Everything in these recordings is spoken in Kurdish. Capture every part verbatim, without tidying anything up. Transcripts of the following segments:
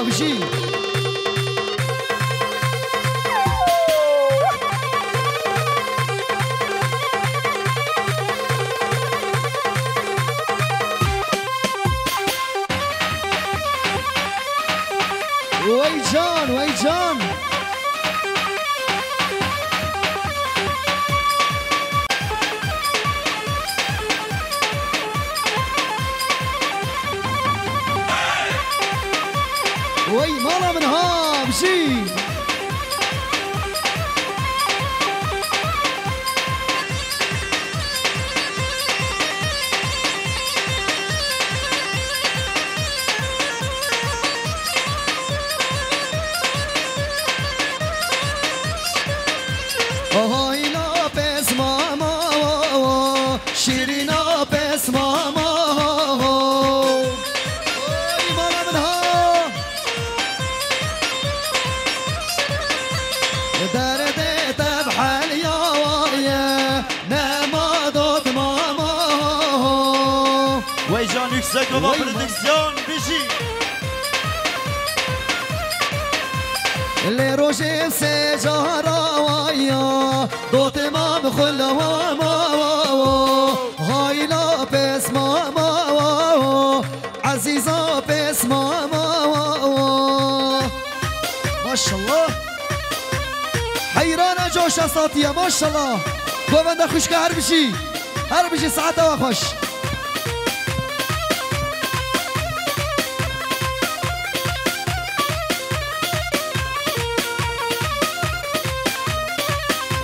Bijî. Wey can, wey can. Wey mala min ha, bijî. Hayla pes mama, şirina pes mama. Oy mala min ha. Derdê te bi hel ya waye, nema dot mama. Wey can yüksek baba. Wey prodüksiyon, bijî. Lê rojê sê cara waya, dotê mam xwe lewa ma wa wa. Hayla pes mama wa wa. Ezîza pes mama wa wa. Maşallah. Heyrana coşa satiye, maşallah. Govenda xwişka her bijî. Her bijî, saeta we xweş.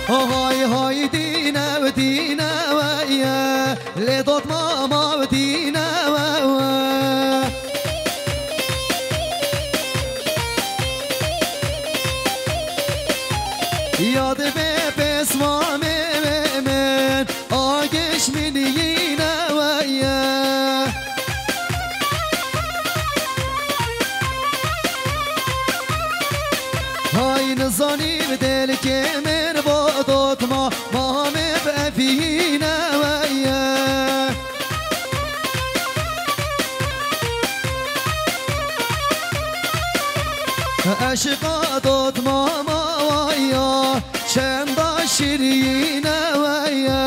Hay hay dîne ve dîne ve ye. Lê dot mama dîne we. Ya divê pês mamê wê min, agiş min yîne we ye. Hay nizanî bi dilkê min bo dot ma, mamê bi evîne we ye. Eşiqa dot mama waya, çenda şirîne weye.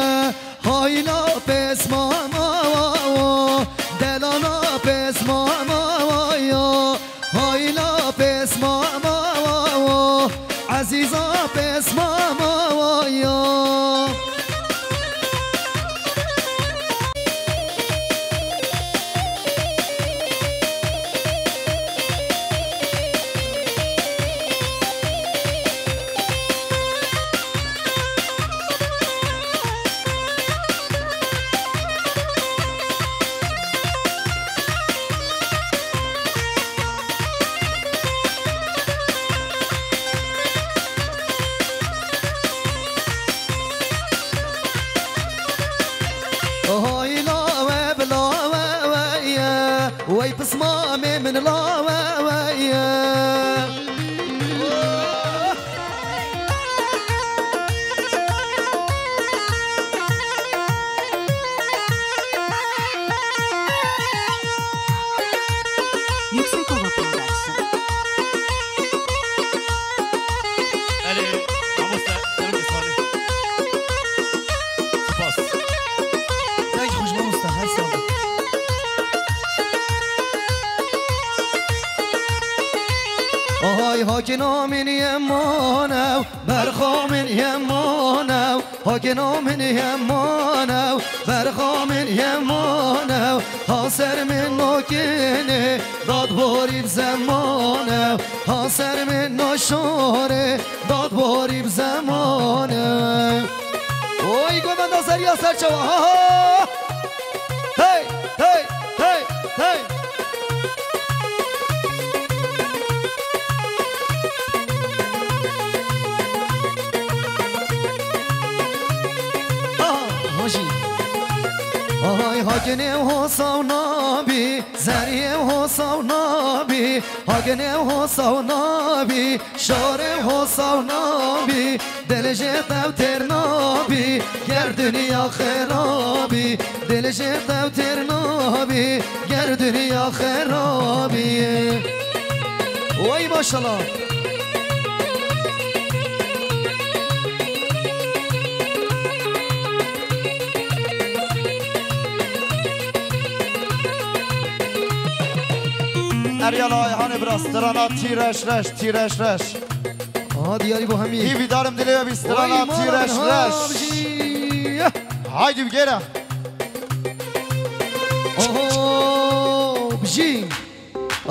Hayla pes mama wa, delala pes mama waya. Hayla pes mama wa, ezîza pes mama waya. Hay lawe bi lawe we ye, wey pismamê min lawe we ye. Yüksek Ova Production. Elê, mamoste, dengê salê. Spas. Dengê xweş mamoste, her sağ ol. Ahay hakîna min yemane, berxa min yemane. Hakîna min yemane, berxa min yemane, ha ser min nokine, dad borî bi zemane, ha ser min noşore, dad borî bi zemane. Oy, govenda zeriya ser çawa, ha, ha! Hey, hey, hey, hey! Aha, hojî. Ahay hakinê ho saw nabî, zeriyê ho saw nabî, hakinê ho saw nabî, şorê ho saw nabî, dil jê tev têr nabî, ger dinya xerabî, dil jê tev têr nabî, ger dinya xerabî. Vay maşallah. Eryala Ayhanê biraz strana tîreş reş, tîreş reş. Aha, diyarî bo hemî. Hîvî darim dilê we bî strana tîreş reş. Haydi bigêre. Oho, bijî.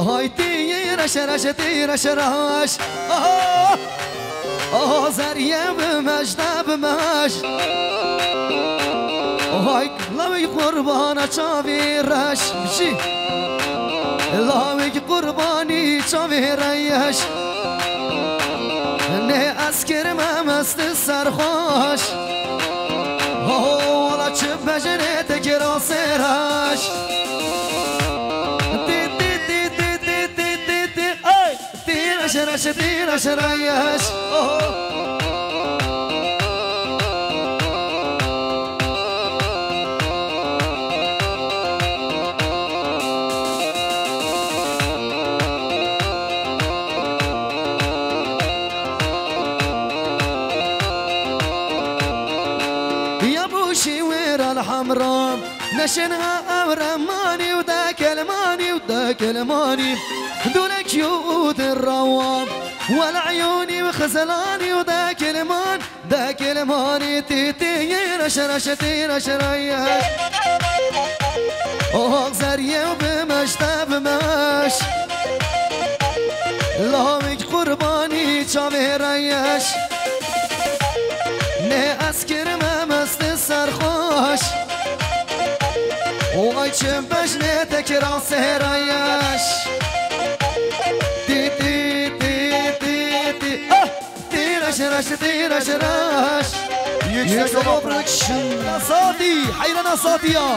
Hay tî reş reş, tî reş reş. Aha! Aha, zerrîye bimeş, de bimeş. Hay lawê qurbana çavê reş. Bijî. Lawê qurbanî çavê reş. Nê ez kirime mest serxweş. Ho, wala çi bejnê te kira sêreş. Tî, tî, tî, tî, tî, tî, tî, tî. Ey! Tî reş reş, tî reş reş. Oh. Ya bu şiwêr al hamra, neşin ha evremanî û dekelmanî û dekelmanî. Dûlekî û dirawa, wel eyûnî û xizlanî û dekelman. Dekil manî tî tî yê reş reş tî reş reye. Oh zerrîye û bimeş te bimeş. Lawik qurbanî çavê reyeş. Nê ez kirime mest serxweş. Oy çi bejnê te kira sêreyeş. Tî tî tî tî tî. Ah! Tî reş reş, tî reş reş. Yüksek Production. Sati, heyrana satiya.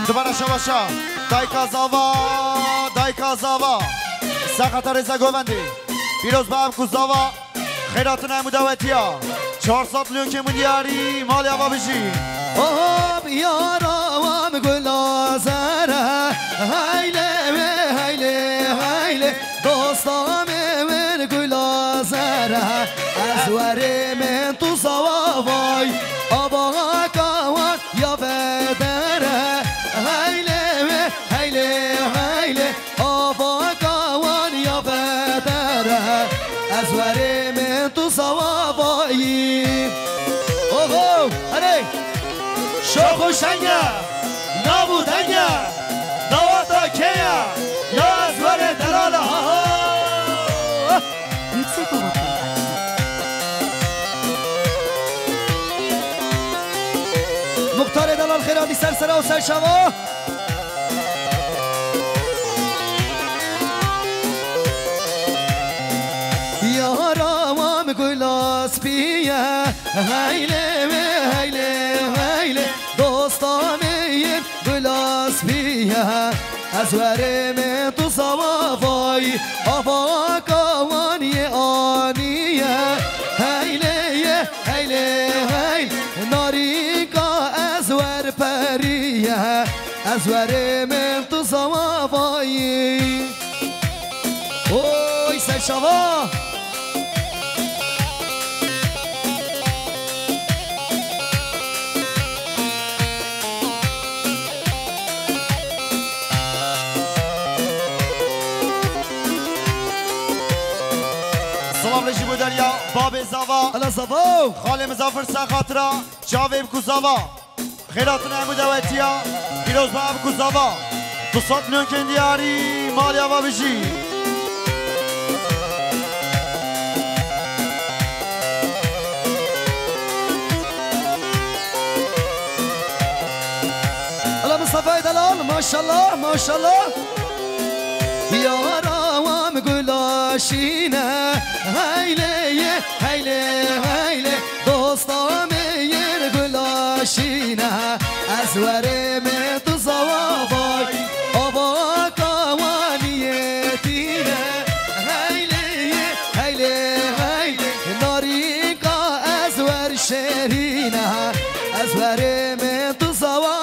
Dubara şabaşa. Dayka zava, dayka zava. Sexata rêza govendê. Pîroz be ev ku zava. Xêratina em û dawetiya. Çar sed lûnkên min diyarî, malê ava bijî. Hop, yara wan gula zere. Heylê wê, heylê, heylê. Dosta me wên gula zere. Ez werê min tu zava vay. Ava kawan ya vedere. Heylê wê, heylê, heylê. Ava kawan ya vedere, ez werê min tu zava vayî. Oho, erê! Şox û şeng e, nav û deng e, daweta kê ye, ya ez werê delal e, ha, ha! Yüksek Umut Production. Muxtarê delal xêr hatî ser sera û ser çava. Yara wan gula spî ye, heylê wê, heylê, heylê, dosta me yên gula spî ye. Ez werê min tu zava vayî, ava kawan yê anî ye. Heylê ye, heylê, heylê, narîka ez wer perî ye. Ez werê min tu zava vayî. Oy, ser şava! Silav lê jî bo Derya, babê zava. Ala zava! Xalê Mizafir ser xatira, çavê bi ku zava. Xêratina em û dawetiya, pîroz be ev ku zava. Du sed lûnkên diyarî, malê ava bijî. Ala Mistefayê delal, maşallah, maşallah. Yara wan gula şîne, heylê ye, heylê, heylê. Dosta me yên gula şîne, ez werê min tu zava vay. Ava kawaniyê tîne, heylê ye, heylê, heylê. Narîka ez wer şêrîne, ez werê min tu zava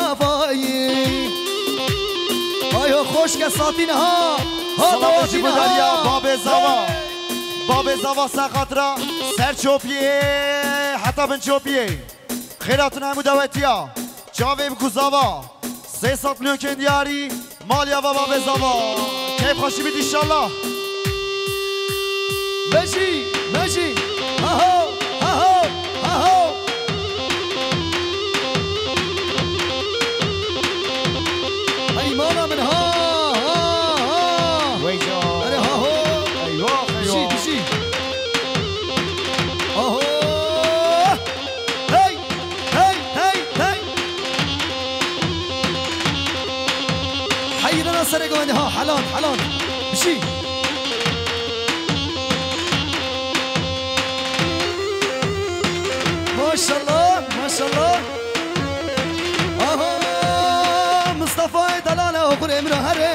Hatîne ha. Ha, Salam hatîne ji bo derya ha. Babê Zava. Babê Zava ser xatira ser çopiyê heta bin çopiyê. Xêr hatin hemû dawetiya. Çavê bi ku Zava. Sê sed milyon kên diyarî. Malî ava babê Zava. Keyf xweşî bît înşallah. Mejî, mejî. Haho, haho, haho. Ey mala min, ha, ha, ha. Wey can. Erê, haho. Eyvah, eyvah. Dijî, dijî. Aho. Hey, hey, hey, hey. Heyrana serê govendê ha, helan, helan. Bijî. Maşallah, maşallah. Aha, Mustafa'yê delale oxir emra herê.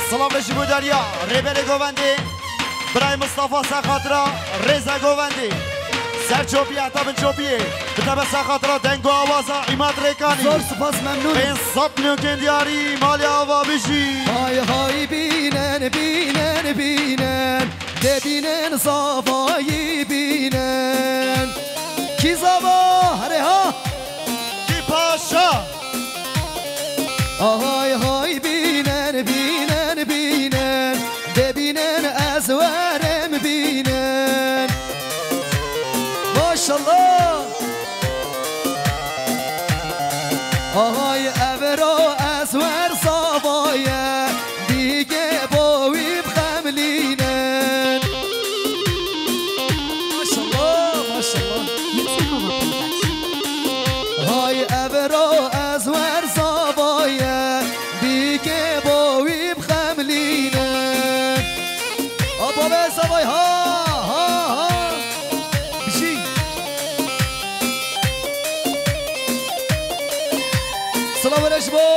Silavê ji bo derya, rêberê govendê, birayê Mistefa ser xatira rêze govendê. Ser çopiyê heta bin çopiyê, bi te be ser xatira deng û awaza Îmad Rêkanî. Zor spas, memnûn. Pênc sed milyon kên diyarî, malê ava bijî. Hay hay bînin, bînin, bînin. Dê bînin zavayî bînin. Kî zava? Herê ha. Kî paşa? Ahay hay bînin, bînin, bînin. Dê bînin ez werim bînin. Maşallah. Ahay evro ez wer zavaye. Dîgê bo wî bixemlînin. Maşallah, maşallah. Yüksek Hava Production. Hay evro ez wer zavaye, dîgê bo wî bixemlînin. A babê zavay ha, ha, ha. Bijî. Silav ji bo.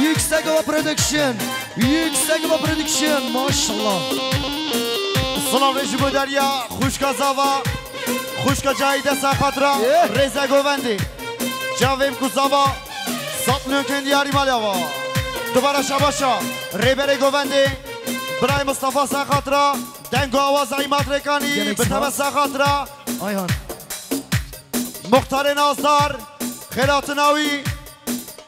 Yüksek Hava Production. Yüksek Hava Production. Maşallah. Silav ji bo derya, xwişka zava, xwişka Cahîde ser xatira, Eh. Rêze govendê. Çavê bi ku zava, sed milyon kên diyarî malê ava. Dubara şabaşa, rêberê govendê, birayê Mistefa ser xatira, deng û awaza Îmad Rêkanî, Gelek bi te be spas. Ser xatira. Ayhan. Muxtarê Nazdar, xêr hatina wî.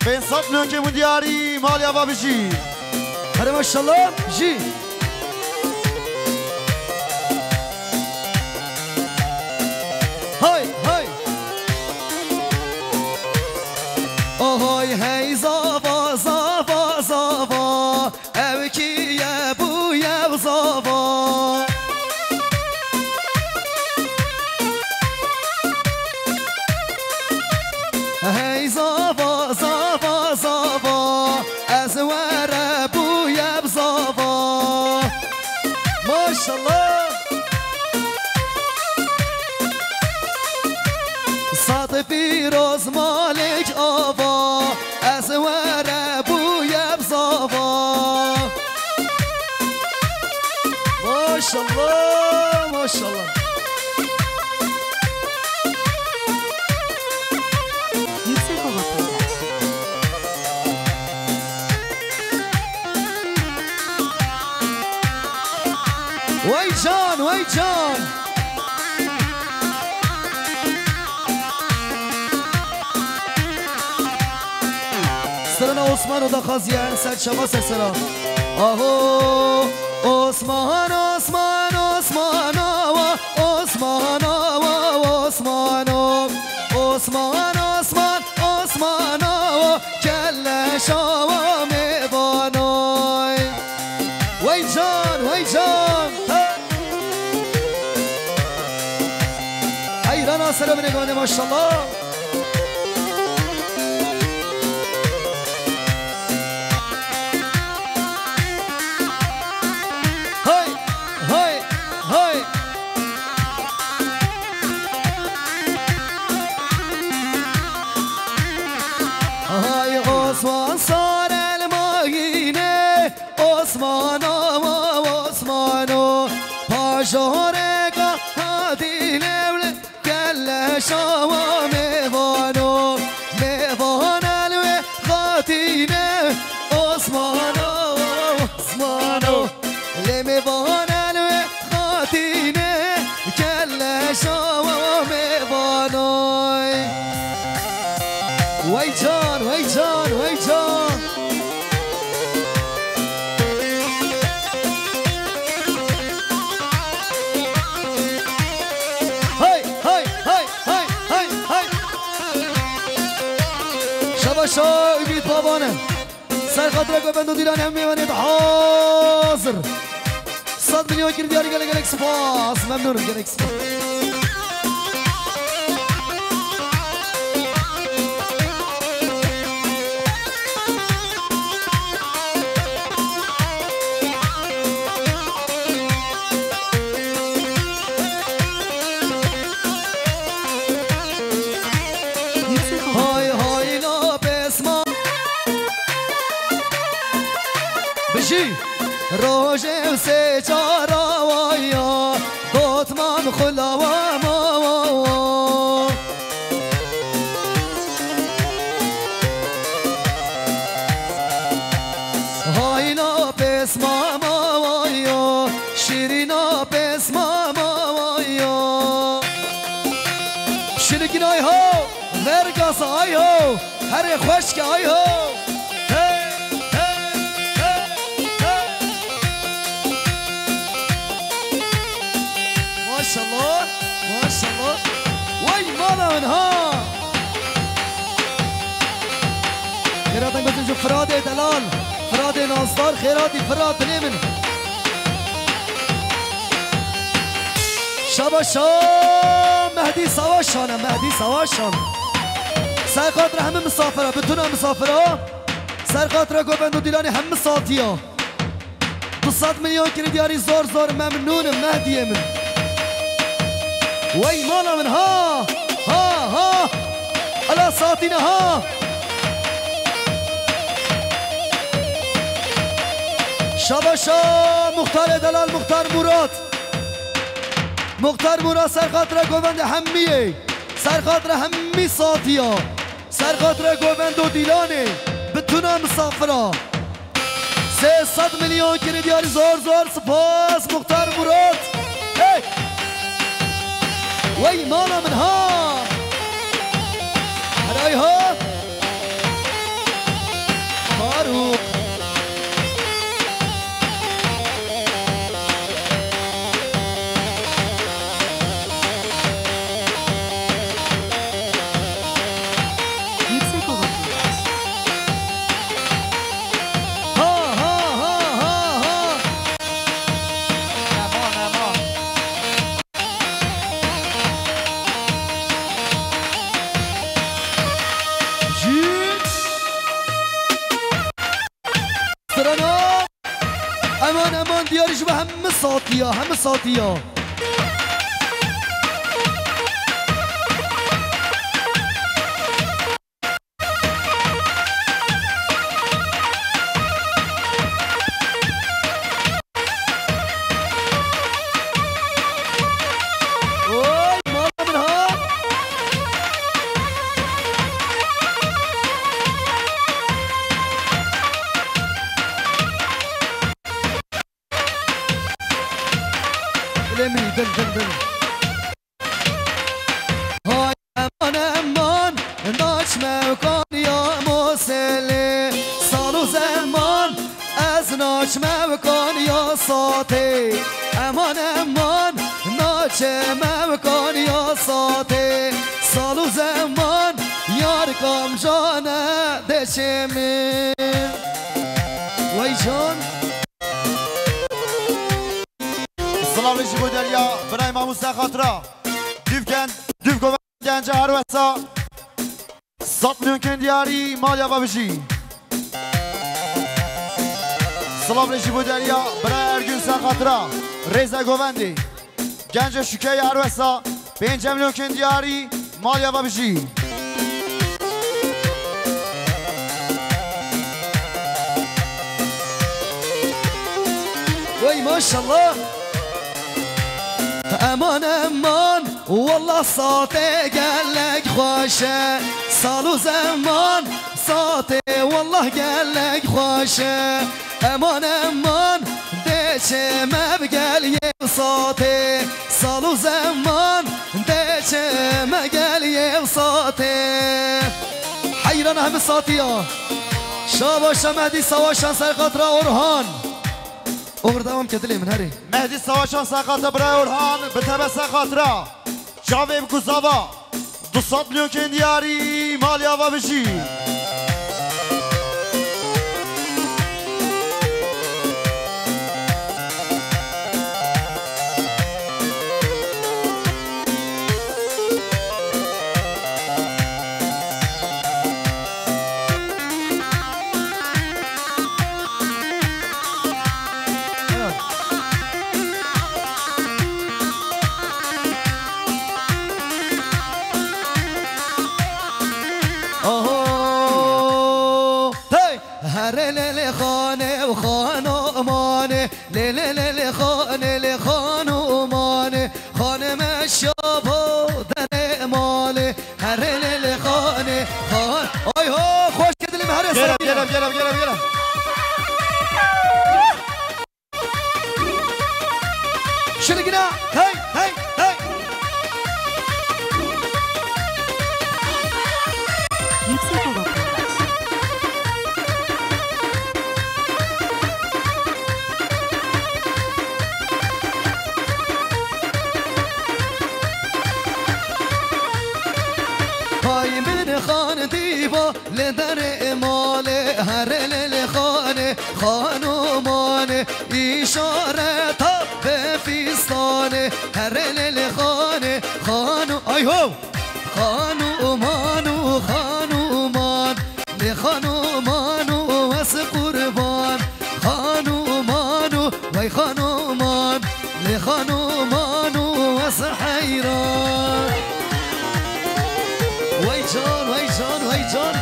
Pênc sed milyon kên diyarî, malê ava bijî. Herê maşallah, bijî. Hay, hay. Ohoy, hey, zava, zava, zava. Ew kî ye bûye zava? Hey zava, zava, zava, ez were bûye zava. Maşallah. Sed pîroz Malik Ava. Ez were bûye zava. Maşallah, maşallah. Yüksek Hava Production. Wey can, wey can. Sirina Osmano daxwaziye, ser çava ser sera. Aho, Osman, Osman, Osman, awa, Osman, awa, Osmano. Osman, Osman, Osman, awa, kelle şawa mêvanoy. Wey can, wey can. Hey. Heyrana serê binê gavê, maşallah. Hey, hey, hey. Hay Osman, sar el magîne. Osman, awa Osmano, pajoreka hadî lewle, kelle şawa mêvano, mêvan Mêvanan wê xatîne kelle şawa mêvanay. Wey can, wey can, wey can. Hey, hey, hey, hey, hey, hey. Şabaşo Ümit Babane. Ser xatira govend û dîlan hemî mêvanê bi hazir. Sed milyon kir diyarî, gelek gelek spas. Memnûnim, gelek spas. Hay hay la pesma. Bijî. Rojê sê çara waya, dotmam xulawa mawa. Hayna pesma mawaya, şirîna pesma mawaya. Şilikîn ay ho, vergasa ay ho, herê xweşke ay ho. Hey, hey, hey, hey. Maşallah, maşallah. Vay mala min ha. Xêratan gotin ji Firadê delal, Firadê nasdar, xêratî Firad dilê min. Şabaşa Mehdî Savaşan e, Mehdî Savaşan. Ser xatira hemî misafira, bitûna misafira. Ser xatira govend û dîlanê hemî satiya. Du sed milyon kiri diyarî, zor zor memnûnim Mehdiyê min. Wey mala min ha, ha, ha. Ela satîne ha. Şabaşa Muxtarê delal Muxtar Murat. Muxtar Murat ser xatira govendê hemî yê. Ser xatira hemî satiya. Ser xatira govend û dîlanê. Bitûna misafira. Sê sed milyon kiri diyarî, zor zor spas Muxtar Murat. Hey! Wey mala min ha! Heray ha! Faruk! Yüksek olabilir. Ha, ha, ha, ha, ha. Nema, nema. Jî. Sirena. Eman, eman, diyarî ji we hemî satiya, hemî satiya. Oy, mala min ha. Dilê min, dil, dil, dil. Hay eman eman, naçme kaniya Moselê. Sal û zeman, ez naçme kaniya Satê. Eman eman, naçme kaniya Satê. Sal û zeman, yar kamcane deşê min. Wey can. Silavê ji bo derya birayê mamoste xatira. Dûvken, dûv govend gence her wesa. Sed milyon kin diyarî, maliya ve bijî. Silavê ji bo derya birayê Ergün ser xatira. Rêze govendê. Gence şûkeyê her wesa. Pênc milyon kin diyarî, maliya ve bijî. Wey maşallah. Eman eman, wallah Satê gelek xweş e. Sal û zeman, Satê wallah gelek xweş e. Eman eman, dê Çeme bi gel yê satê, sal û zeman de çeme gel yê satê. Heyran hemi satiya. Şabaşa Mehdî Savaşan ser xatira Orhan. Oxir devam ke dilê min herê. Mehdî Savaşan ser xatira birayê Orhan, bi tebe ser xatira. Çavê bi guzava. Du sed milyonkên diyarî malê ava bijî. Oho! Hey! Here lê lê xane û xano mane, lê lê lê lê xane lê xano mane, xane me şabo dere male, here lê lê xane, xan-, ay ho, xweş ke dilê me here. Gel, sera gel, bîne. Gel, gel, gel, gel. Şiligina, hey, hey, hey. Yüksek Hava Production. Hay min xan dîba li derê malê, here lê lê xanê, xanûmanê, îşareta bi fîstanê, here lê lê xanê, xanû-, ay ho! Xanû manu, xanûman, lê xanû manu ez qurban. Xanû manu, wey xanûman, lê xanû manu ez heyran. Wey can, wey can, wey can.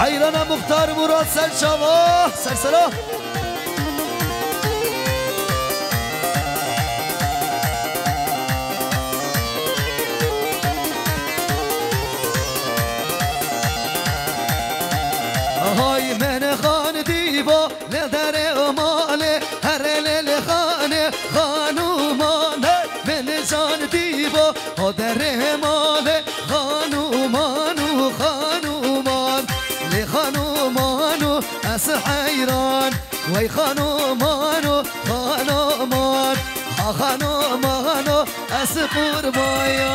Heyrana Muxtar Murat Serçava, sersera. Hay min xan dîba li derê malê, here lê lê xanê xanûman, hey min can dîba ha derê malê, xanûman û xanûman, lê xanûman û ez heyran. Wey xanûman û xanûman, ha xanûman û ez qurbaya.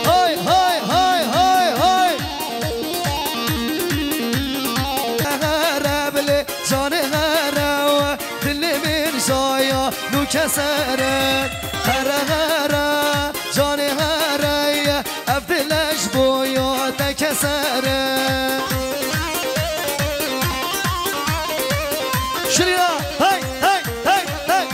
Hay, hay, hay, hay, hay. Here bilê canê here we, dilê min jaya nûke sere. Here here, canê here ye. Ev dile ji bo ya te keser e. Şirîna, hey, hey, hey, hey.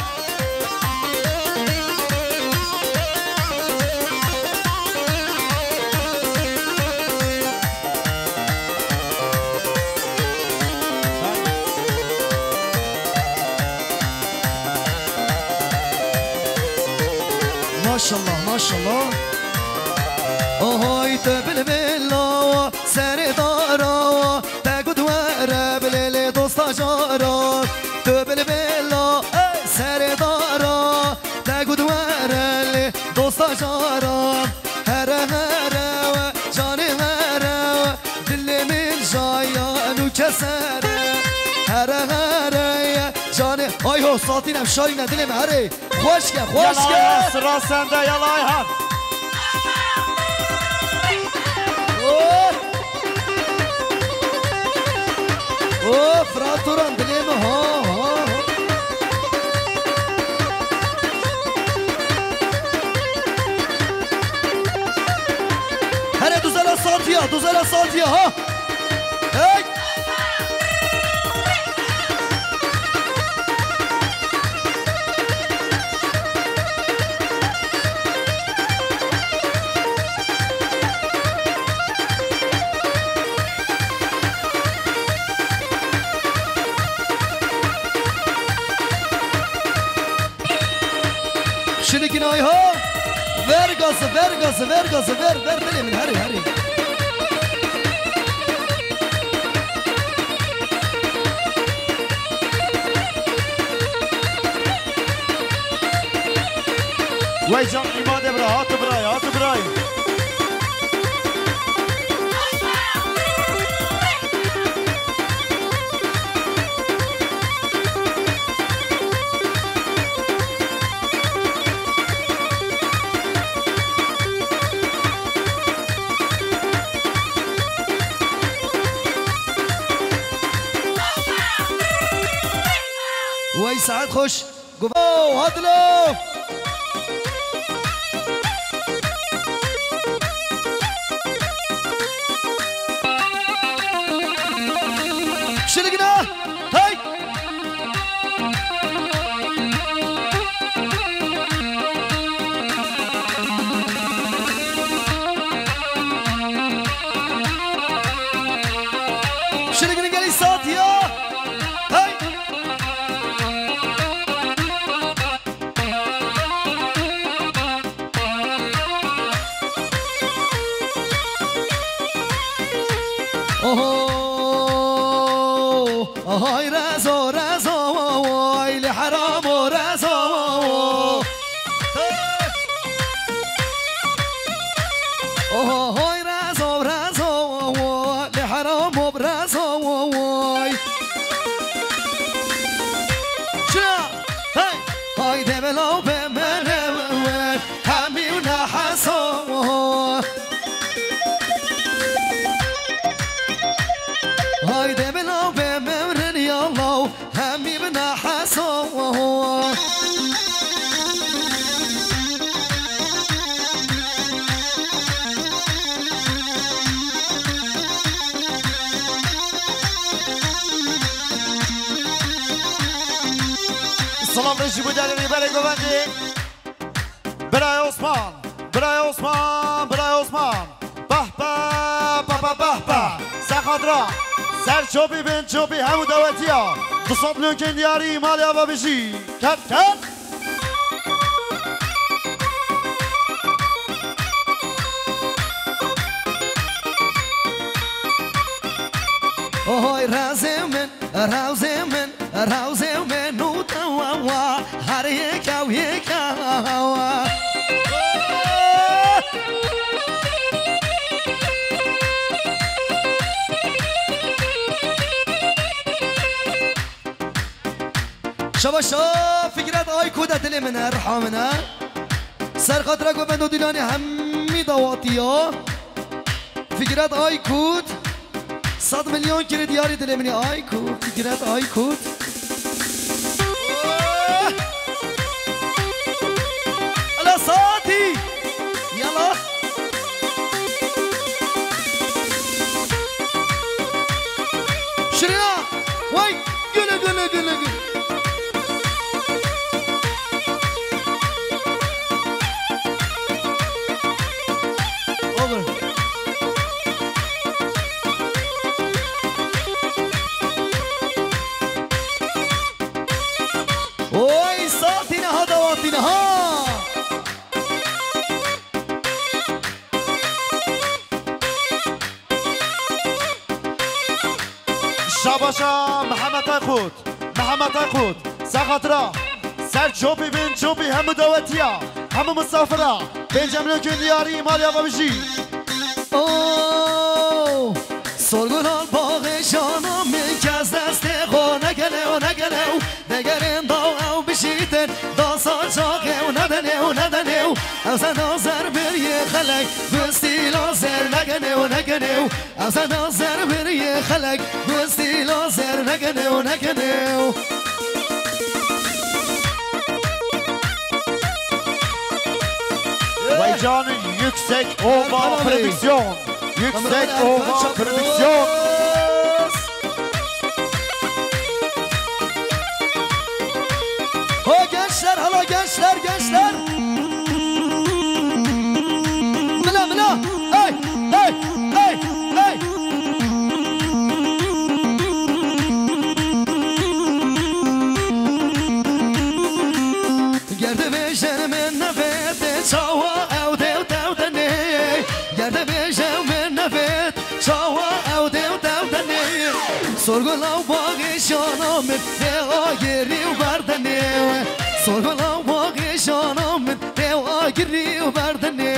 Maşallah, maşallah. Ohoy tu bilbila serê dara, te got were bilê lê dosta cara. Tu bilbila, ey, serê dara, te got were lê dosta cara. Here here we, canê here we, dilê min jaya nûke sere. Here here ye, canê, ay ho, satî ne şarîne dilê me herê. Xweş ke, xweş ke. Yala Ayhan, sıra sende, yala Ayhan. Oh! Oh, Fırat Turan, dilê min, ha, ha, ha. Here duzela satiya, duzela satiya, ha. Hey! Şinikî nayha ver Gazı ver, gazı ver, gazı ver, ver dilê min, herî, herî. Wey can, Îmade bira, hati birayê, hati birayê. Wey saet xweş. Guvo, hadilo. Şiligina. Hey. Şiligina gelî saat ya. Hey. Oho, ohoy rezo, rezo, oy li heramo rezo. Ohoy rezo, rezo, li heramo rezo, oy. Şiya, hey, hayde belaw be mene we, hemî neheso. Hayde belaw be mevrin ya law, hemî neheso. Salam rêjî bo derê rêberê govendê. Birayê Osman, birayê Osman, birayê Osman. Bah, bah, bah, bah, bah, bah. Ser xatira, ser çopî bin çopî hemû dawetiya. Du sed milyon kên diyarî, malê ava bijî. Ket, ket. Ohoy razê min, razê min, razê min û te wa wa, her yeka û yeka wa. Şabaş, şa, Fikret Aykut e dilê min e, riha min e. Ser xatira govendo dîlanê hemî dawatiya. Fikret Aykut. Sed milyon kirî diyarî dilê min e. Aykut, Fikret Aykut. Ala saati. Yala. Şirina. Vay. Gülü, gülü, gülü, gülü. Olur. Oy, saatine ha, davatine ha. Şabaşa Mihemed Aykut, Mihemed Aykut, ser xatira, ser çopî bin çopî hemû dawetiya, hemû misafira, bên cemlokên diyarî, malê ava bijî. Oh, sorgulan baxê jana min kes destê xwe negele û negele û Degerên daw ew bijîtin, da saçaxê û nedenê û nedenê û ew zeda zer biriyê xelek, gustîla zer negenê û negenê û ew zeda zer biriyê xelek, gustîla zer negenê û negenê û. Vay canı yüksek ova prodüksiyon. Yüksek Ova Prodüksiyon. Ho gençler, hala gençler, gençler. Mila, mila. Hey, hey, hey, hey. Ger dibêjin min nevê tê çawa ew dê Sorgula û bagê jana min, tê agirî û berdinê. Sorgula û bagê jana min, tê agirî û berdinê.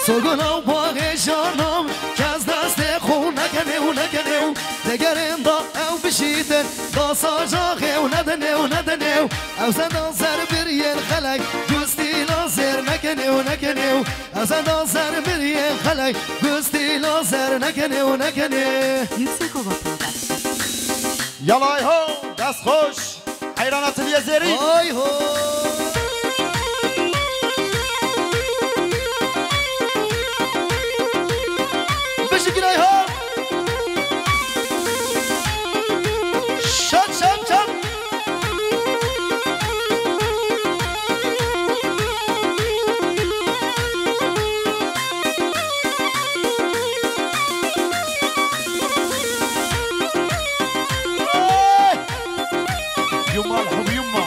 Sorgula û bagê jana min, kes destê xwe nekenê û nekenê û degerên da ew bişîtin, da sajaxê û nedinê û nedinê û ew zeda zer biriyên xelek, gustîla zêr nekenê û nekenê û Ezeda zer biriyê xelek, gustîla zer nekenê û nekenê. Yüksek Ova Production. Yalay ho, dest xweş. Heyran Atiliye Zêrî. Ay ho. Bişikî lay ho. Şat, şat, şat. يما الحب يما.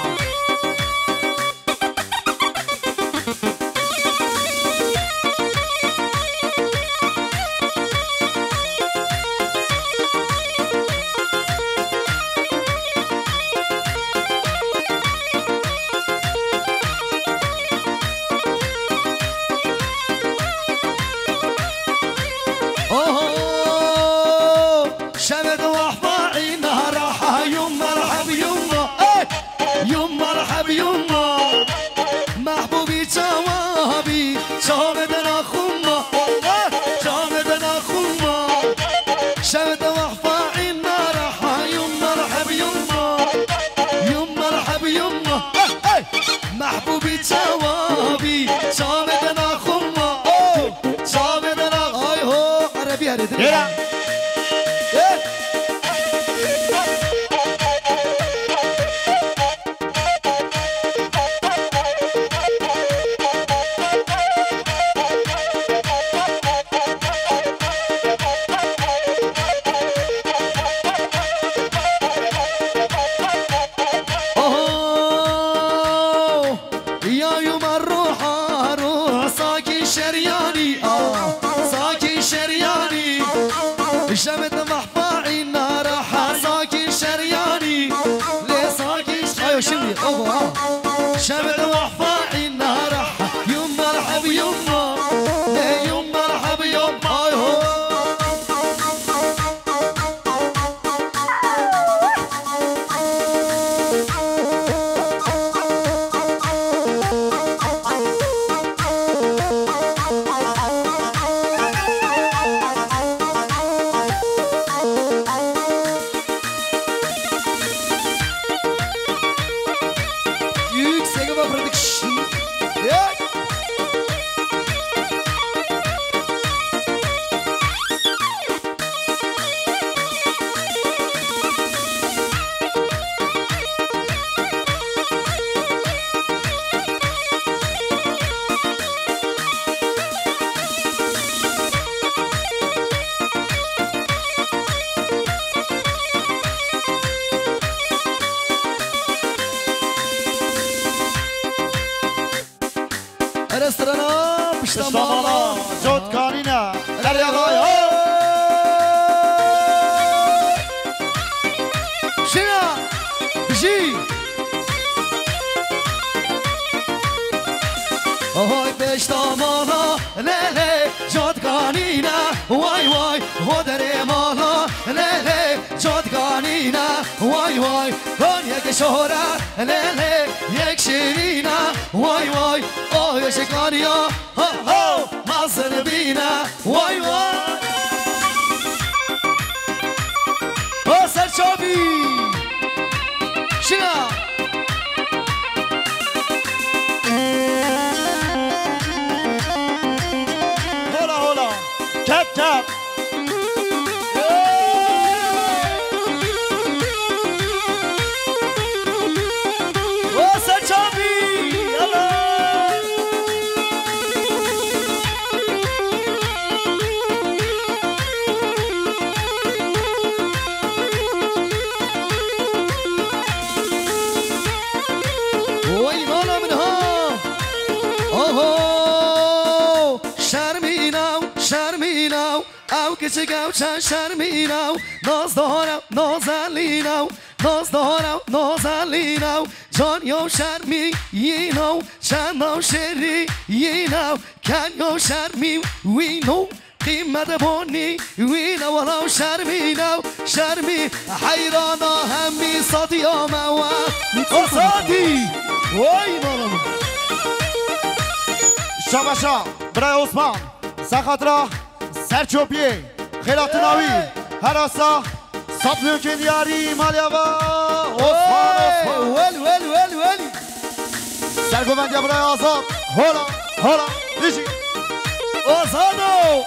Oho! Şevê di wahfa îna raha yum merheb yum. Ey! Yum merheb yum. Mehbûbî çawa bî, çavê de naxûma. Çavê de naxûma. Şevê di wahfa îna raha yum merheb yum. Yum merheb yum. Ey! Ey! Mehbûbî çawa bî, çavê de naxûma. Oh! Çavê de na-, ay ho, erebî herê dinê. Hêra. Eh! Oho! Ya yuma ruha ruh Sakî Şeryanî, ah, Sakî Şeryanî. Şevê di wahfa îna raha Sakî Şeryanî. Lê Sakî Ş-, ayo şimdi, oho, ha. Şevê di wahfa îna raha. Yum merheb yum. Lê yum merheb yum. Ay ho. Yüksek Hava Production. Hey! Ere strana, pişta mala. Pişta mala, cot kanîne. Ere yalay, ho! Şina, bijî. Ohoy, pişta mala, lê lê, cot kanîne. Way way, ho derê mala, lê lê, cot kanîne. Way way, kan yek şohre, lê lê, yek şirîne. Way way, o yeşikaniya, ho ho, mazin bîne. Way way. Ho ser çavî. Şina. Hola hola. Tep tep. Oy, vana min ha. Oho. Şermîna, şermîna. Ew kiçik ew çend şermîn ew, nazdar ew nazelîn ew, nazdar ew nazelîn ew, can ya şermîn ew, çend ew şêrîn ew, ken ya şermîn ew, qîmet bonî wî ne wala şermîn ew, şermîn heyrana hemî satiya me we. O satî! Vay mala min! Şabaşa, birayê Osman, ser xatira Serçopiyê, xêratina wî, herasa, sed milyon kên diyarî, malê ava, Osman, Hey, Osman. Wel, wel, wel, wel. Sergovendiya birayê Azad, hola, hola, dijî. Azado!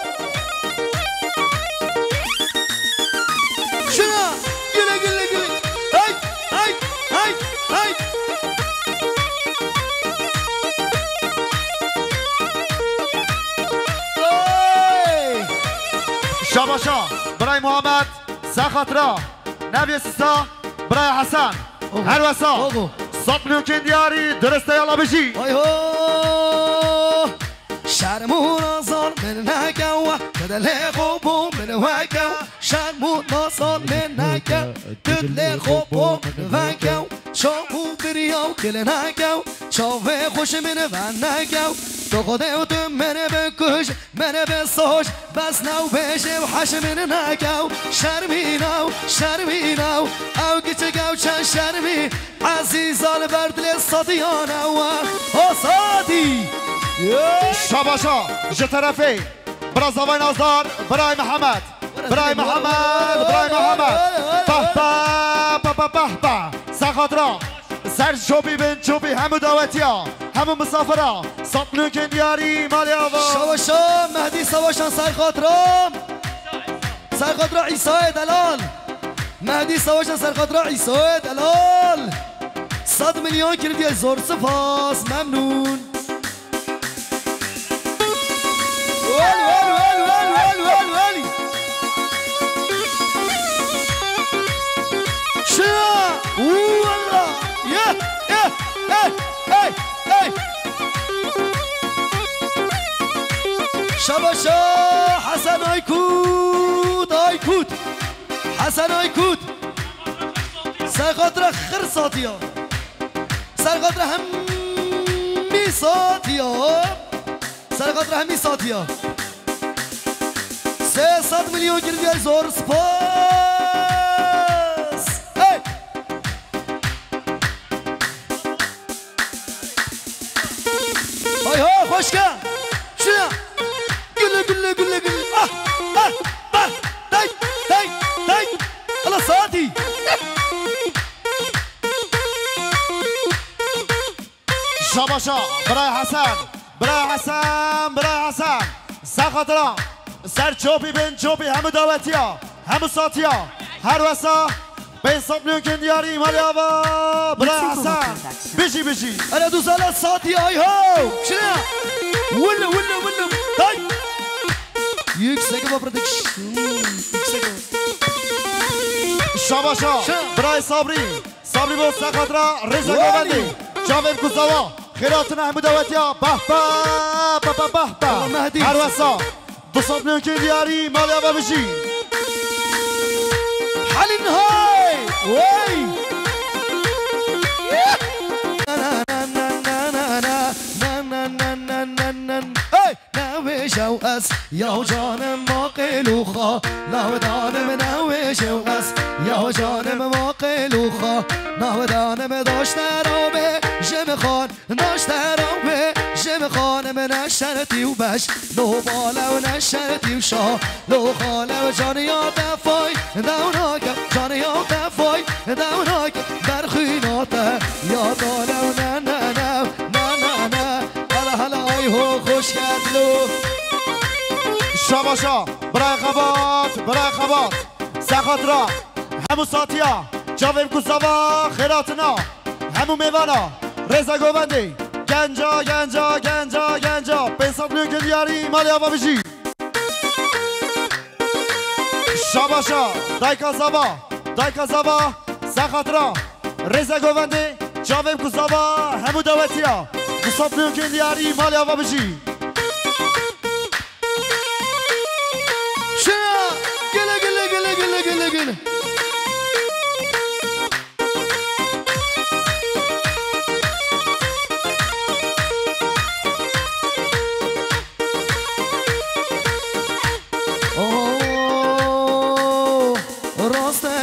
Şuna, güle, güle, güle. Hey, hey, hey, hey. Hey! Şabaşa, birayê Muhammed, ser xatira, Nevê Sisa, birayê Hesen. Oho. Her wesa. Oho. Sed milyon kên diyarî, dirist e, yala bijî. Hay ho! Şerm û nazar min neke we, tu dilê xwe bo min weke. Şerm û nazar min neke, tu dilê xwe bo min veke. Çav û biriya û kil neke, çavê xweş min veneke. Tu Xwedê û tu min bikuj, min bisoj, bes new bêjê û heş min neke. Şermîn ew, şermîn ew, ew kiçik ew çend şermî. Ezîza li ber dilê sadiyan ew e, Azadî! Şabaşa, ji terefê bira Zavay Nazdar, birayê Mihemed. Birayê Mihemed, birayê Mihemed. Peh, peh, peh, peh, peh, peh. Ser xatira, ser çopî bin çopî, hemû dawetiya, hemû misafira. Sed milyon kên diyarî, malê ava. Şabaşa, Mehdî Savaşan ser xatira. Ser xatira Îsayê delal. Mehdî Savaşan ser xatira Îsayê delal. Sed milyon kiriye, zor spas, memnûn. Wel, wel, wel, wel, wel, wel, wel. Şuna, walla, ye, ye, hey, hey, hey. Şabaşa Hesen Aykut, Aykut. Hesen Aykut. Ser xatira xir satiya. Ser xatira hemî satiya. Ser xatira hemî satiya. Sê sed milyon kiriye, zor spas. Hey! Hay ha, xweşke. Şuna. Gülle, gülle, gülle, gülle. Ah, ah, ah. Tay, tay, tay, tay. Ala saati. Şabaşa, birayê Hesen. Birayê Hesen, birayê Hesen. Ser xatira, ser çopî bin çopî, hemû dawetiya, hemû satiya. Her wesa, pênc sed milyon kên diyarî, malê ava, birayê Hesen. Bijî, bijî. Ere duzala satiya, ay ho. Şuna. Wille, wille, wille. Tay. Yüksek baba production. Yüksek baba. Şabaşa, Şuna. Birayê Sabrî. Sabrî bo ser xatira rêza Wali. Govendê. Çavê bi kuzava. Xêratina hemû dawetiya. Bah, bah, bah, bah, bah, bah. Allah Mehdî. Her wesa. Du sed milyon kên diyarî, malê ava bijî. Halin hay. Wey. Hey. Newêjew ez ya canim ma qêl û xa, navdanim newêjew ez ya canim ma qêl û xa, navdanim daştera bê ji min xan, daştera bê ji min xanim ne şertî û beş, no balew ne şertî û şa, no xalew caniya te fay, dew nake, caniya te fay, dew nake, berxwîna te ya dalew ne, ne, ne, ne, ne, ne. Hele hele ay ho, xoş geldin o. Şabaşa, birayê xebat, birayê xebat. Ser xatira hemû satiya, çavê bi kuzava xêratina hemû mêvana, rêza govendê, genca, genca, genca, genca, pênc sed milyon kên diyarî, malê ava bijî. Şabaşa, dayka zava, dayka zava, ser xatira rêza govendê, çavê bi kuzava hemû dawetiya, du sed milyon kên diyarî, malê ava bijî.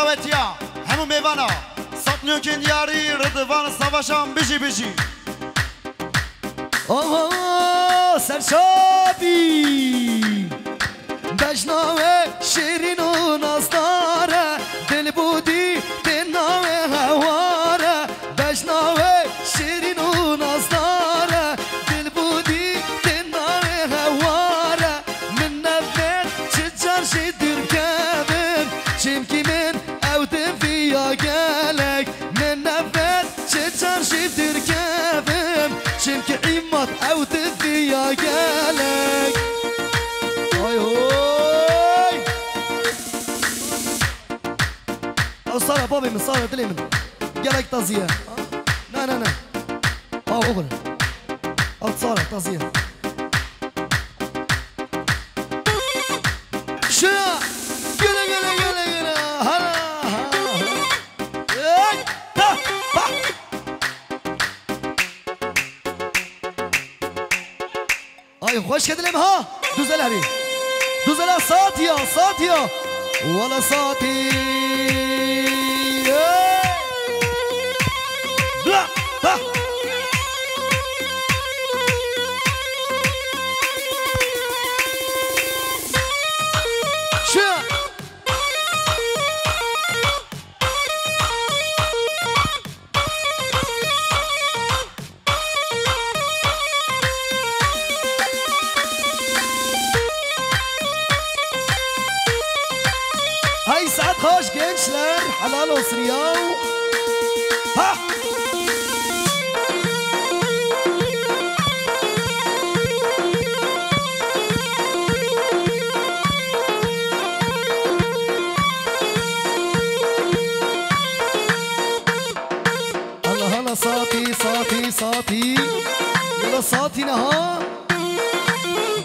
Dawetiya hemû mêvana, Sat Nûkên Diyarî, Ridvan Savaşan, bijî bijî. Oho, serçapî! Bejna we şêrîn û nazdar e, dilbûdî tê navê hewar e. Bejna we şêrîn û nazdar e, dilbûdî tê navê hewar e. Min nevet çi car jî dûr kevim, çimkî min ew diviya gelek. Min nevet çi car jî dûr kevim, çimkî îmat ew diviya gelek. Ay hoy! Ew sara babê min, sara dilê min. Gelek tazî ye. Ne, ne, ne. Ha, oxir. Ew sara tazî ye. Şuna. Gele, gele, gele, gele. Hala, ha, ha. Hey, ta, pa. Ay, xweş kedilê min ha. Duzela herî. Duzela satiya, satiya. Wala sati. Hey. Bla, ha. Şu. Ay, saat hoş gençler. Helal olsun ya. Ha! Hala, hala, sati, sati, sati. Yala sati ne ha?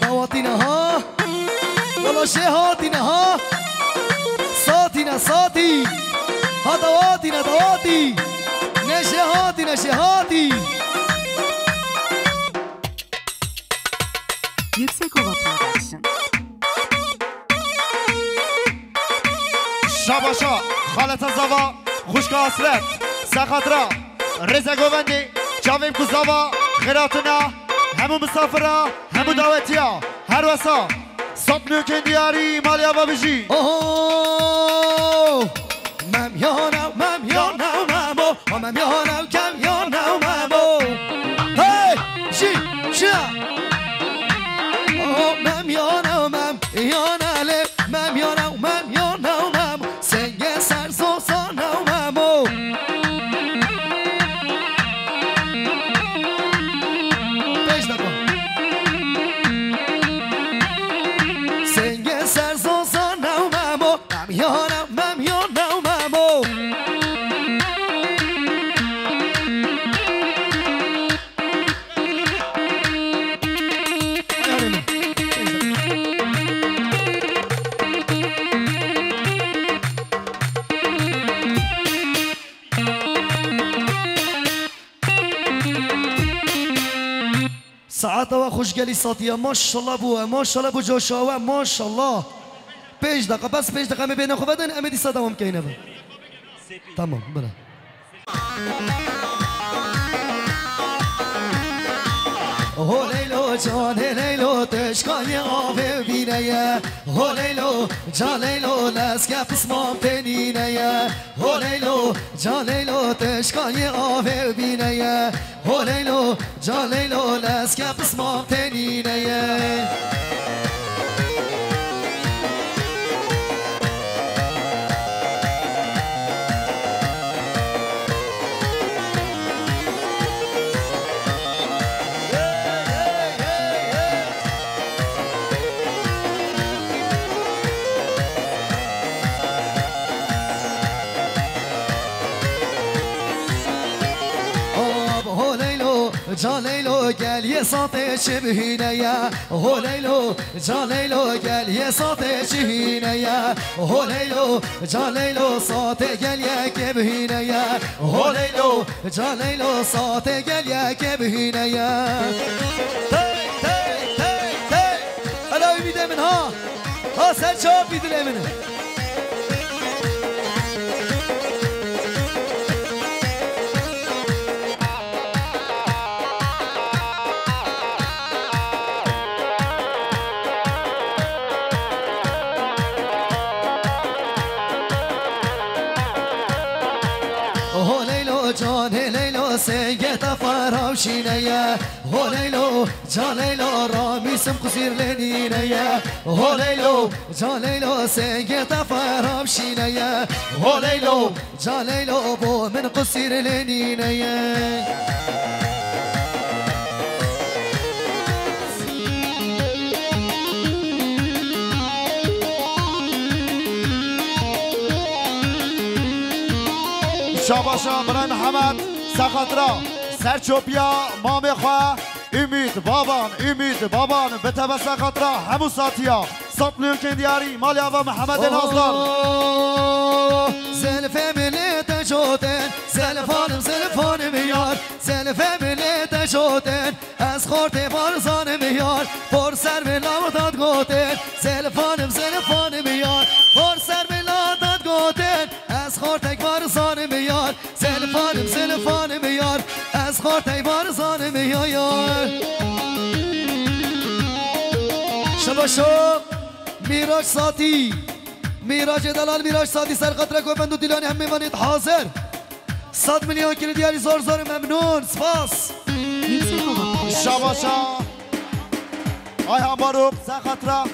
Dawati ne ha? Yala şehati ne ha? Sati ne sati. Ha, dawati ne dawati. Ne şehati ne şehati. Yüksekova Production. Şabaşa, xaleta zava, xwişka Hasret, sexatra, rêze govendê, çavêm ku zava, xêratuna, hemû misafira, hemû dawetiya, her wesa, sat nûkên diyarî, malê ava bijî. Oho! Mem yana, mem yana, memo. Ha mem yana, kem yana, memo. Hey, şi, şi. Oh, mem yana, mem yana le, mem yana, mem yana, memo. Senge ser zozana, memo. Beş dakika. Senge ser zozana, memo. Mem yana, mem yana, memo. Saeta we xweş gelî satiye. Maşallah bo we, maşallah bo coşa we, maşallah. Pênc deqa, bes pênc deqa em ê bêhna xwe vedin, em ê dîsa dewam keyne be. Tamam, bila. Ho Leylo, canê Leylo, teşkayê avê bîne ye. Ho Leylo, ca Leylo, leske pismam tenîne ye. Ho Leylo, ca Leylo, teşkayê avê bîne ye. Ho Leylo, ca Leylo, leske pismam tenîne ye. Ab, ho Leylo, ca Leylo, gel yê satê çi bihîne ye. Ho Leylo, ca Leylo, gel yê satê çi hîne ye. Ho Leylo, ca Leylo, satê gel yekê bihîne ye. Ho Leylo, ca Leylo, satê gel yekê bihîne ye. Tey, tey, tey, tey. Ela ümîdê min ha. Ha ser çapî dilê min. Canê Leylo, sengê te ferhavşîne ye. Ho Leylo, can Leylo, ramîsim qusîr lê nîne ye. Ho Leylo, can Leylo, sengê te ferhavşîne ye. Ho Leylo, can Leylo, bo min qusîr lê nîne ye. Şabaşa Miray Mihemed, sexatira serçopiya mamê xwe Ümit Baban, Ümit Baban, bi te be sexatira hemû satiya. Sat milyon kên diyarî malê ava Mihemedê Nazdar. Oh, zelfê min lê te cotin, zelfanim, zelfanim yar, zelfê min lê te cotin. Ez xortê Barzanim yar, por ser min law dat gotin. Zelfanim, zelfanim yar, por ser min law dat gotin. Ez xortek Barzanim yar, zelfanim, zelfanim yar. Ez xortek Barzanim yar. Şabaşo Mîraç Satî. Mîracê delal Mîraç Satî ser xatirek we bend û dîlanê hemê vanêt hazir. Sed milyon kilo diyarî zor zor memnun. Spas. Şabaşa. Ayhan Barok, sen xatira.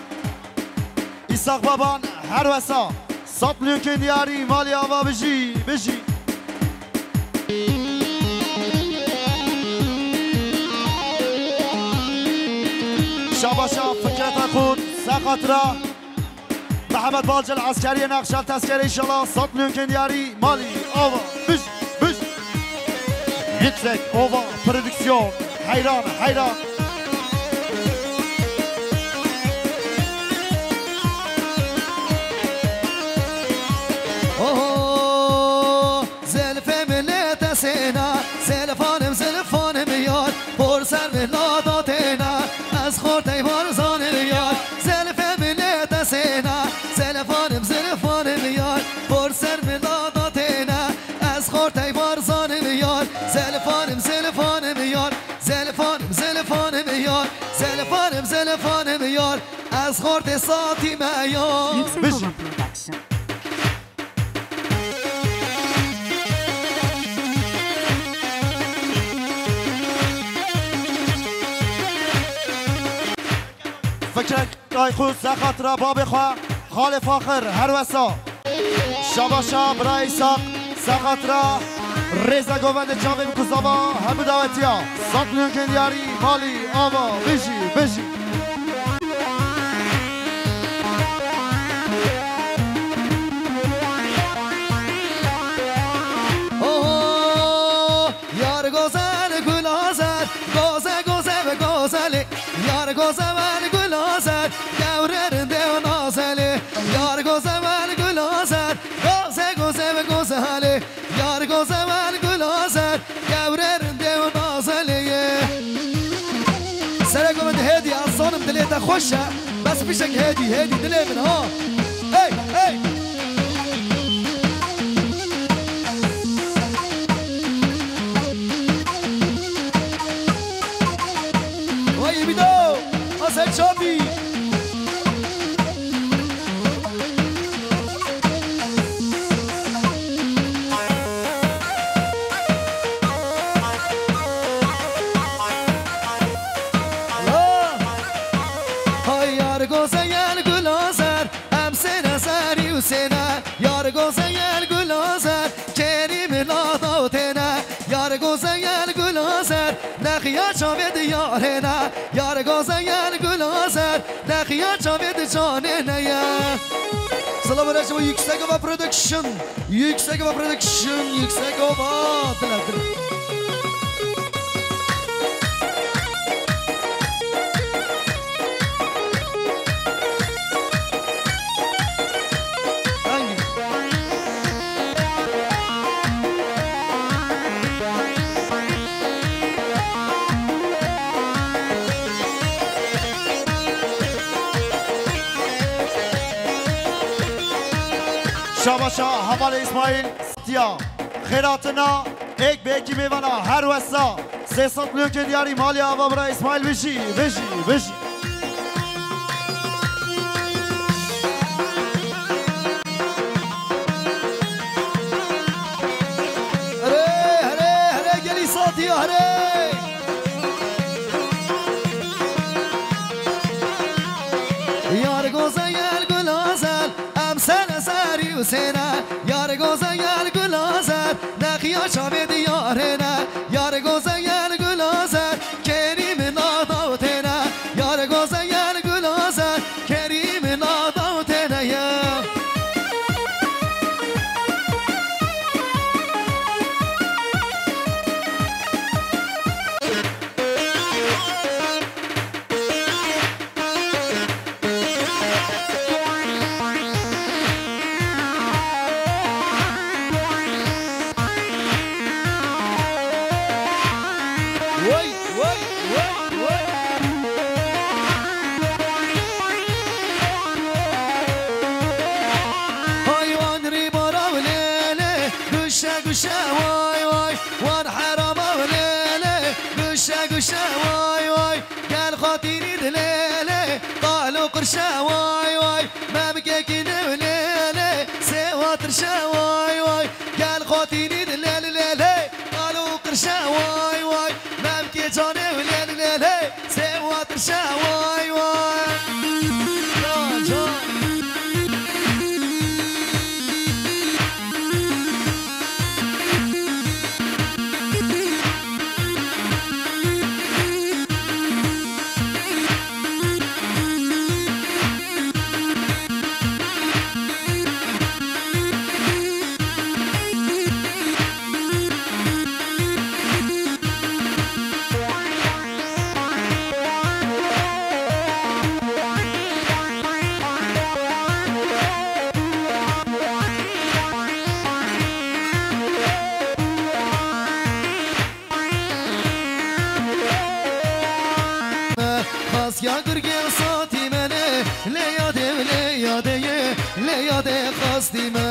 İshak Baban, her wesa. Sed milyon kilo diyarî malê ava bijî, bijî. Şabaşa Fikret Akun, sen xatira. Mehmet Balcel Askeriye Nakşal Tezkere inşallah sed milyon kên diyarî malî ava. Biş, biş. Yüksek Ova Prodüksiyon. Heyran, heyran. Oho, zelfê min lê te sêna, zelfanim, zelfanim yar, por ser min lada têna, ez xortey Barzanim yar. Zelfê min lê te sêna, zelfanim, zelfanim yar, por ser min lada têna, ez xortey Barzanim yar. Zelfanim, zelfanim yar, zelfanim, zelfanim yar, zelfanim, zelfanim yar, ez xortê Satî me yar. Yüksek Biş- Ova Production. Fikrek Kayxu, se xatira babê xwe, xalê Faxir, her wesa. Şabaşa, bira Îsak, se xatira rêze govendê çavê bi kuzava, hemû dawetiya. Sed milyon kên diyarî, malî, ava, bijî, bijî. Oho, yar gozel, gul azer, goze, goze ve gozeli. Yar goze vel gul azer, gewre rinde û nazeli. Yar goze vel gul azer, goze, goze ve gozeli. Yar goze vel gul azer, gewre rinde û nazeli ye. Sereko min hêdî, ez zanim dilê te xweş e. Bes pişek hêdî, hêdî dilê min ha. Hey, hey. Vay Emido, Hasan Çabi. Hay yar goze gel gul azer, em sêne serî û sêne. Yar goze gel gul azer, kêrî min lada û têne. Yar goze gel gul azer, nexiya çavê diyarê ne. Yar goze gel gul azer, nexiya çavê di canê ne ye. Silav û rêz ji bo Yüksek Ova Production. Yüksek Ova Production, Yüksek Ova. Dile, dile. Hangî? Şabaşa Hevalê Îsmaîl, tiya xêratina êk bi êkî mêvana her wesa. Sê sed milyon kên diyarî malê ava bira Îsmaîl, bijî, bijî, bijî. Têne, yar goze gel gulazer, nexiya çavê diyarê ne. Yar goze gel gulazer, kerî min nadaw têne. Yar goze gel gulazer, kerî min nadaw têne ye. Wey, wey, wey, wey. Haywan rîbara lê lê, guşe guşe way way. Wan herama lê lê, guşe guşe way way. Gel xatînî dilê lê, qal û qirşe way way. Memkekî ne lê lê, sêwa tirşe way way. Gel xatînî dilê lê lê, qal û qirşe way way. Memkê canê lê lê lê, sêwa tirşe way way. Ya can. Xas ya girgê satî me ne, lê yadê, lê yadê ye, lê yadê xastî me.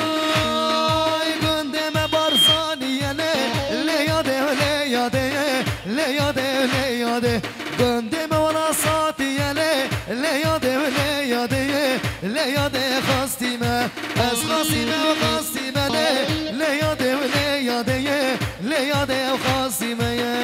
Oy, gundê me Barzanî ye lê, lê yadê, lê yadê, lê yadê, lê yadê. Gundê me wela satî ye lê, lê yadê, lê yadê, lê yadê xastî me. Ez xastî me, xastî me lê, lê yadê, lê yadê ye. Lê yadê ew xastî me ye.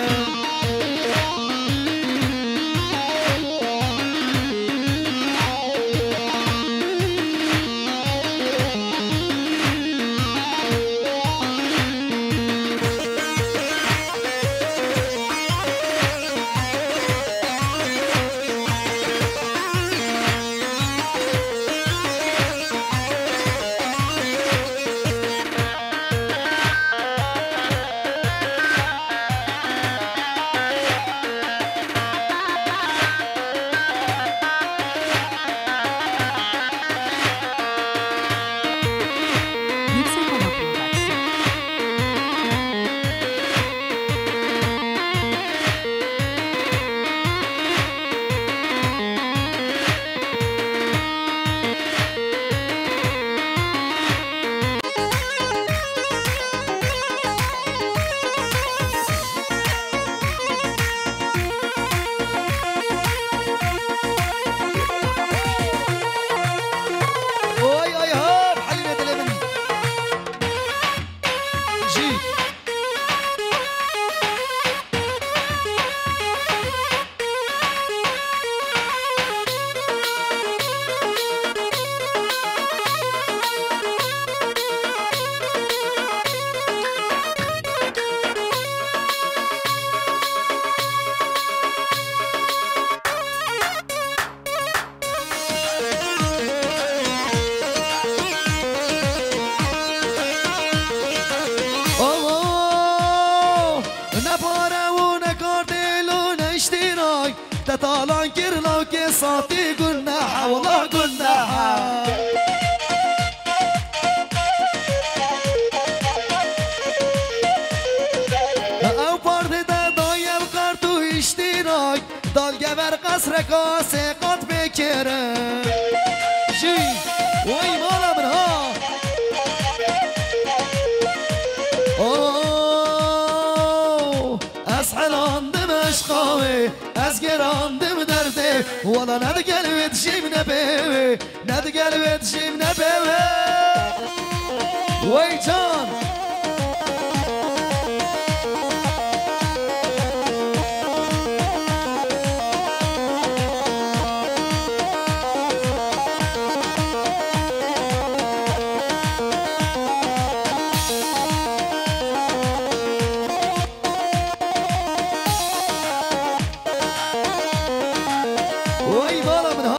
Oy, oy, hop, Halîme dilê min. Jî. Oho! Ne pare û ne kartêl û ne îştîrak, te talan kir lawkê satî, gunehe, wela gunehe. Ew partî te daye ev kart û îştîrak, Dal gever qesreka sê qat bê kêre. Jî, wey mala min ha. Oh, ez helandime Eşqa wê ez gerandim derdê, wala ne digel wê dijîm ne bê wê, ne digel wê dijîm ne bê wê. Wey can! Wey mala min ha!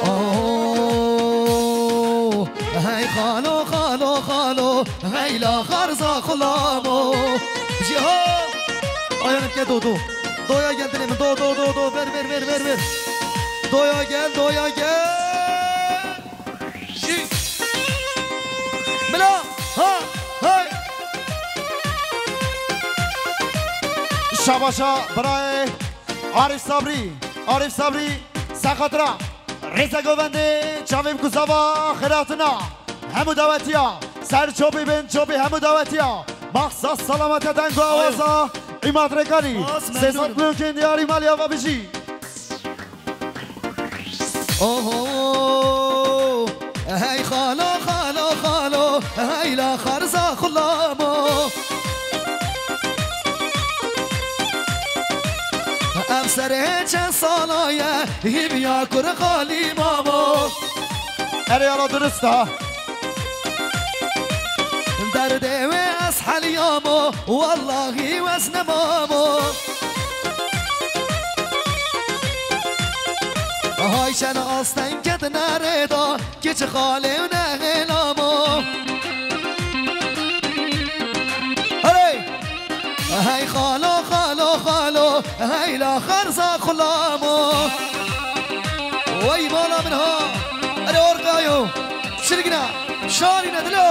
Oh, hey xalo, xalo, xalo, hey la xarza xulamo. Ciho! Ayağını ke do, do. Doya gel dilê min, do, do, do, do, ver, ver, ver, ver, ver. Doya gel, doya gel. Şi. Mila, ha, hay. Şabaşa birayê Arif Sabrî, Arif Sabrî, Sexatra, Rêze Govendê, çavê bi kuzava xêratina, hemû dawetiya, ser çopî bin çopî hemû dawetiya, maxsa salamete dengo awaza, Îmad Rekanî, sê sed milyon diyarî malî ava bijî. Oho, hey xalo, xalo, xalo, hey la xarza xulamo. Em serê çend sala ye, hîviya kur xalî mamo. Erê yala durist ha. Derdê wê ez heliyamo, wallahî wez nemamo. Hay çend asteng ketine rê da, kiç xalê û nexêlamo. Herê! Hey xalo, xalo, xalo, hey la xerza xulamo. Wey mala min ha. Erê orqayo. Çirgina. Şarîne dilo.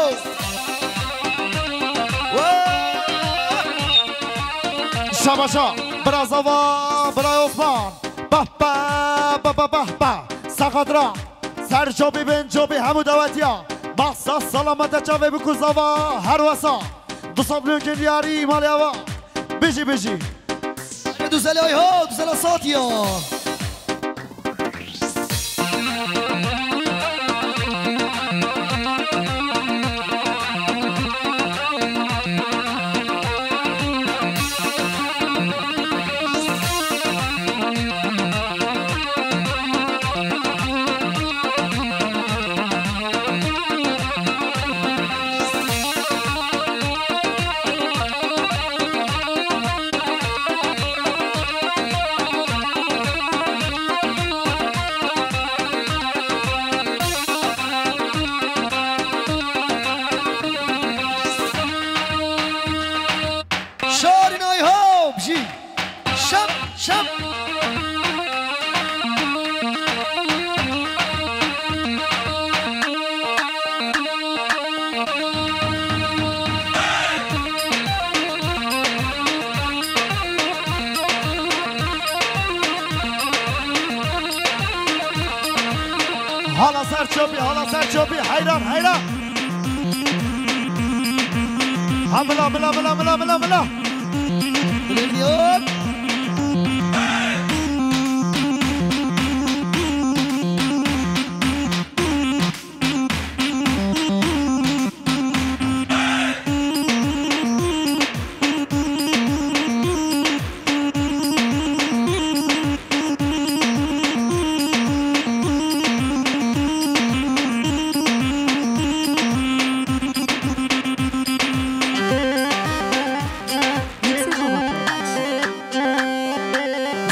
Wey! Şabaşa, bira Zava, bira Osman. Bah, bah, bah, bah, bah, bah. Sexatra. Ser çopî bin çopî hemû dawetiya. Mahsa salamete çavê biku Zava her wesa. Du sed milyon diyarî malê ava. Bijî, bijî. Duzela ho, duzela satiya. Şarînay ho, bijî. Şap, şap. Hala ser çopî, hala ser çopî. Heyran, heyran. Ha mila, mila, mila, mila, mila, mila. Hop.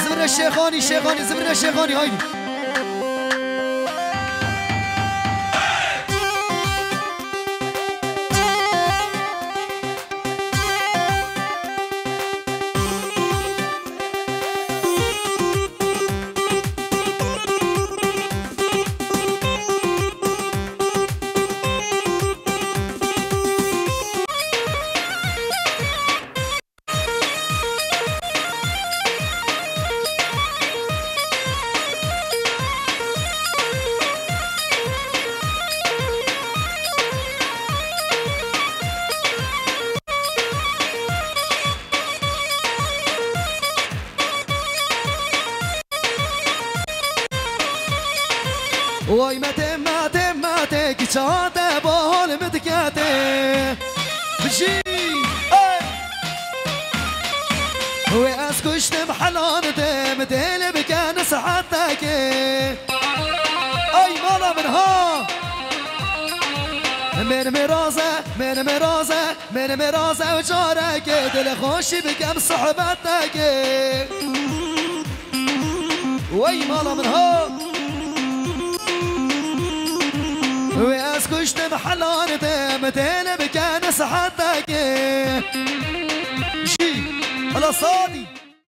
Zibirne Şêxanî, Şêxanî, Zibirne Şêxanî, haydi. Way mete mete mete kiçate bahol mitkete. Bijî. Hey. Wê ez kuştim helan de mi dêlê bike nesihetekê. Ay mala min ha. Mêr mêraze, mêr mêraze, mêr mêraze û carekê dilê xweşî bikem sohbetekê. Wey mala min ha. Wê ez kuştim helan de mi dêlê bike nesihetekê. Jî. Ala sadî.